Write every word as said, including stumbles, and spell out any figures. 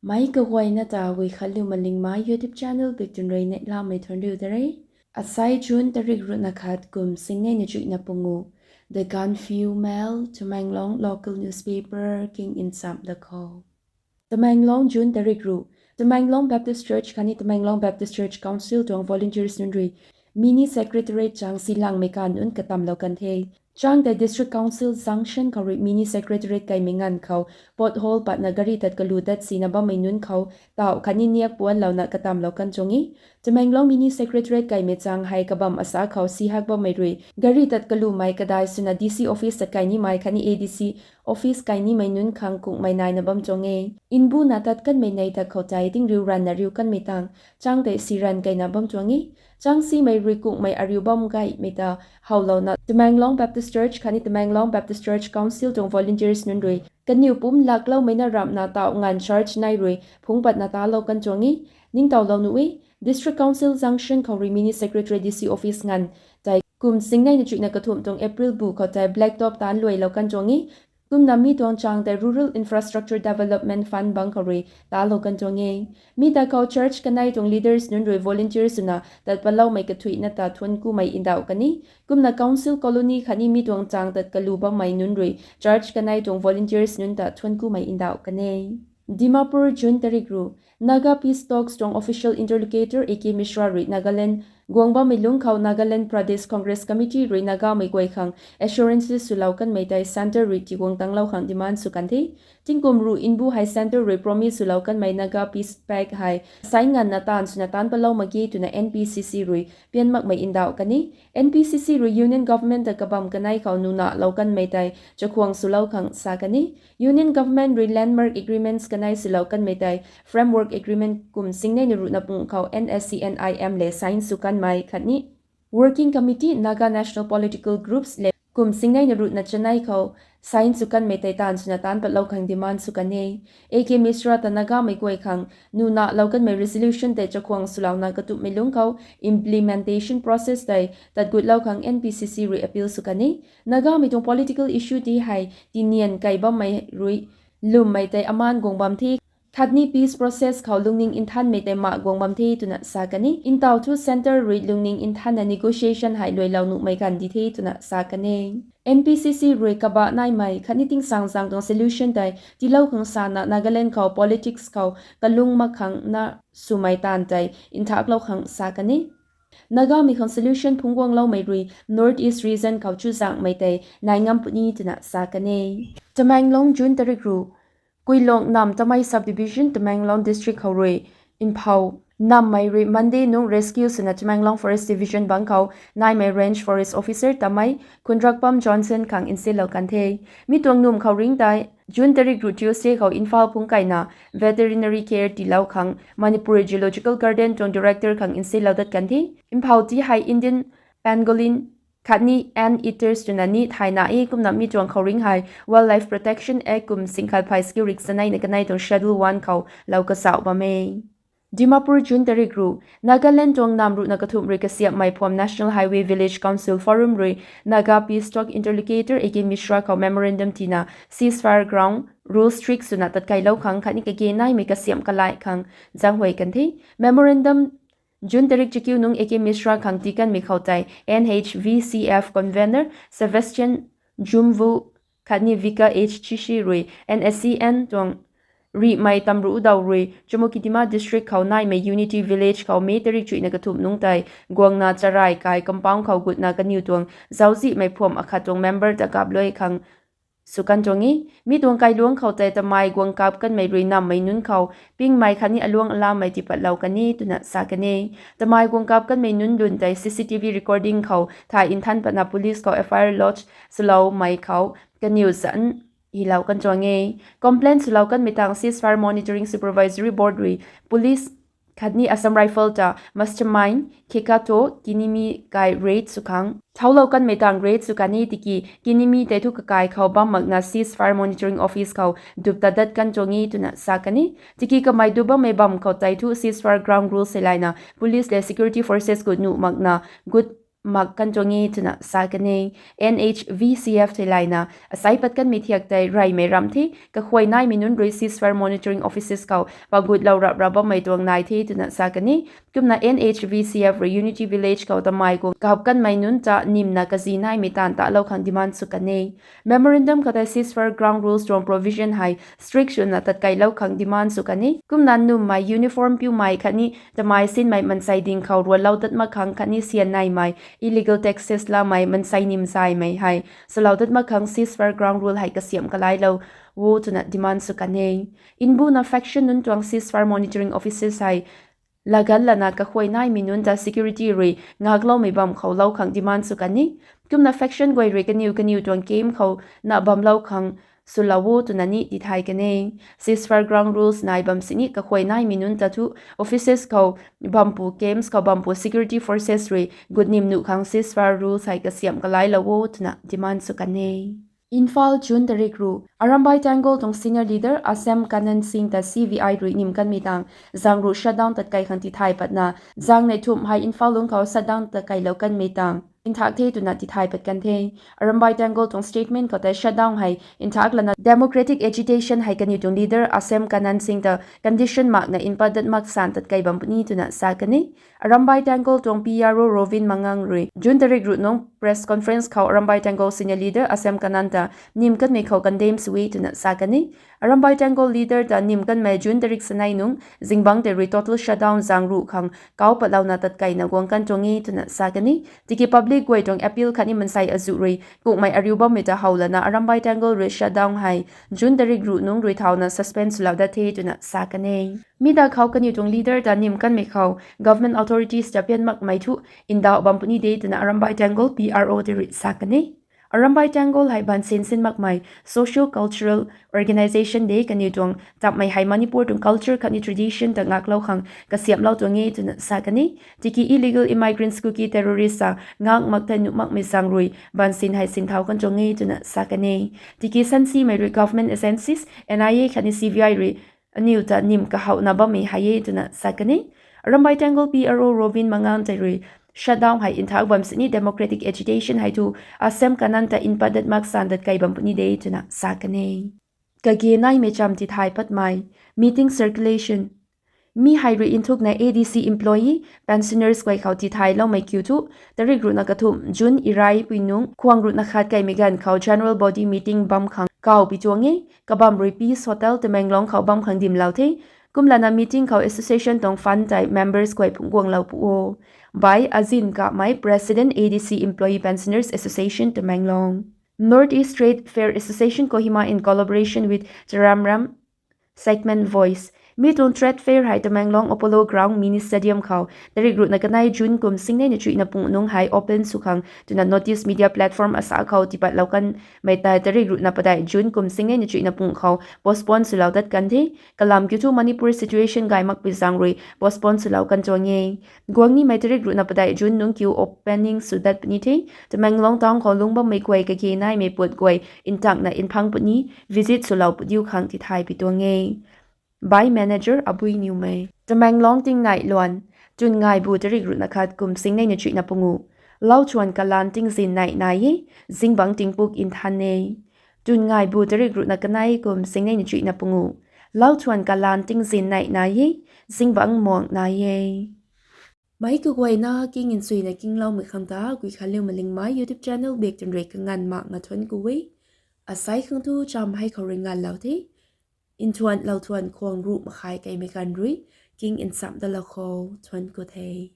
Meic kaguayna ta Guikhanliu Malingmei YouTube channel bik tun rui neihlamei thuanriu da re. Asai June tarik ruhna khat kum singnei na chuihna pungu. The Gaanphiu Mail, Tamenglong local newspaper king nchamh da khou. Tamenglong, June tarik ruh. Tamenglong Baptist Church khatni Tamenglong Baptist Church Council tuang volunteers nunc rui mini secretariat chang silangmei kan nunc katamlou kan the. Chang tei District Council junction khou rui mini secretariat kaimei nganv khou pothole patna gari tat kalu dat sina bammei nunc khou tauh khatni niak puanlouna katamlou kan tuang e. Tamenglong mini secretariat kaimei chang hei kabam asa khou sihak bammei rui gari tat kalumei kadai swna D C office tat kai nimei khatni A D C office kai nimei nunc khang kungmei naina bam tuang e. Nbuna tat kanmei nei ta khou tei tingriu ranvna riu kanmei tang chang tei si ranv kaina bam tuang e. Chang simei rui kungmei ariu bam gaymei ta howlouna Tamenglong Baptist Church khatni Tamenglong Baptist Church Council tuang volunteers nunc rui kaniw pumc lakloumei na ramhna tauh nganv church nai rui phungc patna talou kan tuang e. Ningtowlou nuh e, District Council junction khou rui mini secretariat D C office nganv tei kum singnei na chuihna kathumh tuang April bu khou tei black top taanc luailou kan tuang e. Kumna mi tuang chang tei Rural Infrastructure Development Fund bang khou rui talou kan tuang e. Mi ta khou church kanei tuang leaders nunc rui volunteers swna tat patloumei kathuihna ta thuanc kumei ndauh kan e. Kumna Council Colony khatni mi tuang chang tat kalu bammei nunc rui church kanei tuang volunteers nunc ta thuanc kumei ndauh kan e. Dimapur, June tarik ruh. Naga Peace Talks tuang official interlocutor A K Mishra rui Nagaland guang bammei lungc khou Nagaland Pradesh Congress Committee rui Nagamei guay khang assurances swlou kanmei tei centre rui tiguang tanglou khang demand sw kan the. Tingkum ruh nbu hei centre rui promise swlou kanmei Naga Peace Pact hei sai nganvna taanv swna taanc patlou mak ge twna N P C C rui pian makmei ndauh kan e. N P C C rui Union Government ta kabam kanei khou nunahlou kanmei tei chakhwang swlou khang sa kan e. Union Government rui landmark agreements kanei swlou kanmei tei Framework Agreement kum singnei na ruhna pung khou N S C N I M le sign sw kanmei khatni Working Committee Naga National Political Groups le kum singnei na ruhna chanei khou sign sw kanmei tei taanv swna taanc patlou khang demand sw kan e. A K Mishra ta Nagamei guay khang nunahlou kanmei resolution tei chakhwang swlouna katupmei lungc khou implementation process tei tatgutlou khang N P C C rui appeal sw kan e. Nagamei tuang political issue ti hei tinian kai bammei rui lwmmei tei amaan guang bam the. Khatni peace process khou lungning nthanmei tei mak guang bam the twna sa kan e. Ntaw thu centre rui lungning nthanna negotiation hei luailou nuhmei ganv di the twna sa kan e. N P C C rui kabah naimei khatni tingsaengzaeng tuang solution tei tiilou khang sana Nagaland khou politics khou kalung mak khang na swmei taanv tei nthaklou khang sa kan e. Nagamei khang solution phungc guangloumei rui North East region khou chuzaenghmei tei nai ngam puni twna sa kan e. Tamenglong, June tarik ruh. Kuilong Namtamei Subdivision, Tamenglong District khou rui Imphal nammei rui Monday nung rescue swna Tamenglong Forest Division bang khou naimei Range Forest Officer tamei Khunrakpam Johnson khang nsilou kan the. Mi tuang num khou ringc tei June tarik ruh Tuesday khou Imphal phungc kaina veterinary care tiilou khang Manipur Zoological Garden tuang director khang nsilou dat kan the. Imphal ti hei Indian pangolin khatni ant eaters twna ni thayna e. Kumna mi tuang khou ringc hei Wildlife Protection Act kum singkhalphey skill rik chanei na kanei tuang Schedule one khou lou kazauh bam e. Dimapur, June tarik ruh. Nagaland tuang nam ruhna kathumh rui kasiamhmei phuam National Highway Village Council Forum rui Naga Peace Talk Interlocutor A K Mishra khou memorandum tina ceasefire ground rules strict swna tatkailou khang khatni kage naimei kasiamh kalai khang zaenghuay kan the. Memorandum June tarik chakiu nung A K Mishra khang tii kanmei khou tei N H V C F convener Sebastian Jumvu khatni Vika H Chishi rui N S C N tuang rihmei tamruh daw rui Chumoukedima District khou naimei Unity Village khou May tarik chuihna kathumh nungc tei guangna charai kai compound khou gutna kaniw tuang zauczihmei phuam akhat tuang member ta kapluai khang sw kan tuang e. Mi tuang kailuangc khou tei tamei guang kap kanmei rui nammei nunc khou pingmei khatni aluang alamei tiipatlou kan e twna sa kan e. Tamei guang kap kanmei nunc lun tei C C T V recording khou thay nthan patna police khou F I R lodge swloumei khou kaniw zanc hilou kan tuang e. Complaint swlou kanmei tang Ceasefire Monitoring Supervisory Board rui police khatni Assam Rifle ta mastermind Khekato Kinimi kai raid sw khang thoulou kanmei tang raid sw kan e tiki Kinimi tei thu kakai khou bam makna Ceasefire Monitoring Office khou dup ta dat kan tuang e twna sa kan e. Tiki kamei dup bammei bam khou tei thu ceasefire ground rules hei layna police le security forces khou nuh makna gut mak kan tuang e twna sa kan e. N H V C F theilayna asai pat kanmei thiak tei reymei ramh the, kakhuay naimei nunc rui ceasefire monitoring offices khou pagutlou rap rap bammei tuang nai the twna sa kan e. Kumna N H V C F rui Unity Village khou tamei khang kahap kanmei nunc ta nimna kazi naimei taanv talou khang demand sw kan e. Memorandum khou tei ceasefire ground rules tuang provision hei strict swna tatkeilou khang demand sw kan e. Kumna nummei uniform piumei khatni tamei sinmei mansei ding khou ruanlou dat mak khang khatni syan naimei illegal taxes lamei mansei nim zaymei hei swlou dat mak khang ceasefire ground rule hei kasiamh kalailou o twna demand sw kan e. Mbuna faction nunc tuang ceasefire monitoring offices hei lagan lana kakhuay naimei nunc ta security rui ngakloumei bam khou lou khang demand sw kan e. Kumna faction guay rui kaniw kaniw tuang camp khou na bamlou khang swlou o twna ni tithay kan e. Ceasefire ground rules nai bam sini kakhuay naimei nunc ta thu offices khou bampu, camps khou bampu security forces rui gutnim nuh khang ceasefire rules hei kasiamh kalailou o twna demand sw kan e. Imphal, June tarik ruh: Arambai Tenggol tuang senior leader Asem Kanan Singh ta C B I rui nim kanmei tang zangruh shutdown tatkei khang tithay patna, zangnei thumh hei Imphal lungc khou shutdown tatkeilou kanmei tang nthak the twna tithay pat kan the. Arambai Tenggol tuang statement khou tei shutdown hei nthak lana democratic agitation hei kaniw tuang leader Asem Kanan Singh ta condition makna npat dat mak san tatkei bam puni twna sa kan e. Arambai Tenggol tuang P R O Rovin Mangang rui June tarik ruh nungc press conference khou Arambai Tenggol senior leader Asem Kanan ta nim kanmei khou condemn sw e twna sa kan e. Arambai Tenggol leader ta nim kanmei June tarik sanei nungc zingbangc tei rui total shutdown zangruh khang kau patlouna tatkeina guang kan tuang e twna sa kan e. Tiki public guay tuang appeal khatni mansei azuh rui kukmei ariu bammei ta how lana Arambai Tenggol rui shutdown hei June tarik ruh nungc rui thauna suspend swlou dat the twna sa kan e. Mi ta khou kaniw tuang leader ta nim kanmei khou government authorities ta pian makmei thu ndauh bam puni de twna Arambai Tenggol P R O tei rui sa kan e. Arambai Tenggol hei bansin sin makmei socio-cultural organisation de, kaniw tuang tapmei hei Manipur tuang culture khatni tradition ta ngaklou khang kasiamhlou tuang e twna sa kan e. Tiki illegal immigrants, Kuki terrorist ta ngak mak thei nuh makmei zaeng rui bansin hei sinthau kan tuang e twna sa kan e. Tiki sansimei rui government agencies, N I A khatni C B I rui aniw ta nim kahowna bammei hei e twna sa kan e. Arambai Tenggol P R O Rovin Mangang tei rui shutdown hei nthak bam sini democratic agitation hei thu Asem Kanan ta npat dat mak san tatkei bam puni de twna sa kan e. Kage naimei cham tithay patmei: meeting circulation. Mi hei rui nthukna A D C employee, pensioners guay khou tithayloumei kiu thu, tarik ruhna kathumh June Irai pui nungc khwang ruhna khat kaimei ganv khou general body meeting bam khang kawpi tuang e. Kabam rui Peace Hotel Tamenglong khou bam khang dimlou the. Kumlana meeting khou association tuang fund tei members guay phungc guanglou pu o. Bai Azin Kamei, President, A D C Employee Pensioners Association, Tamenglong. North East Trade Fair Association, Kohima, in collaboration with Charamram Segment Voice. Mi tuang trade fair hei Tamenglong Apollo Ground Mini Stadium khou tarik ruhna kanei June kum singnei na chuihna pung nungc hei open sw khang twna notice media platform asa khou tipatlou kanmei tei tarik ruhna padeih June kum singnei na chuihna pung khou postpone swlou dat kan the. Kalam kiu thu Manipur situation gay makpui zaeng rui postpone swlou kan tuang e. Guang nimei tarik ruhna padeih June nungc kiu opening sw dat puni the. Tamenglong town khou lungc bammei guay kage naimei puat guay ntakna nphang puni, visit swlou pu diu khang tithay pi tuang e. By manager Abui Niwmei. Tamenglong tingnai luan. Tun ngaibu tarik ruhna khat kum singnei na chuihna pungu. Lauthuan kalan tingzin nai nai e, zingbangc tingpuk nthan e. Tun ngaibu tarik ruhna kanei kum singnei na chuihna pungu. Lauthuan kalan tingzin nai nai e, zingbangc muang nai e. Meic kaguayna king nchuina kingloumei khang ta Guikhanliu Malingmei YouTube channel bak twn rui kanganv makna thuanc ku e. Asai khang thu cham hei khou rui nganvlou the. Nthuan lauthuan khwang ruh makhai kaimei ganv rui king nchamh dalou khou thuanc ku the.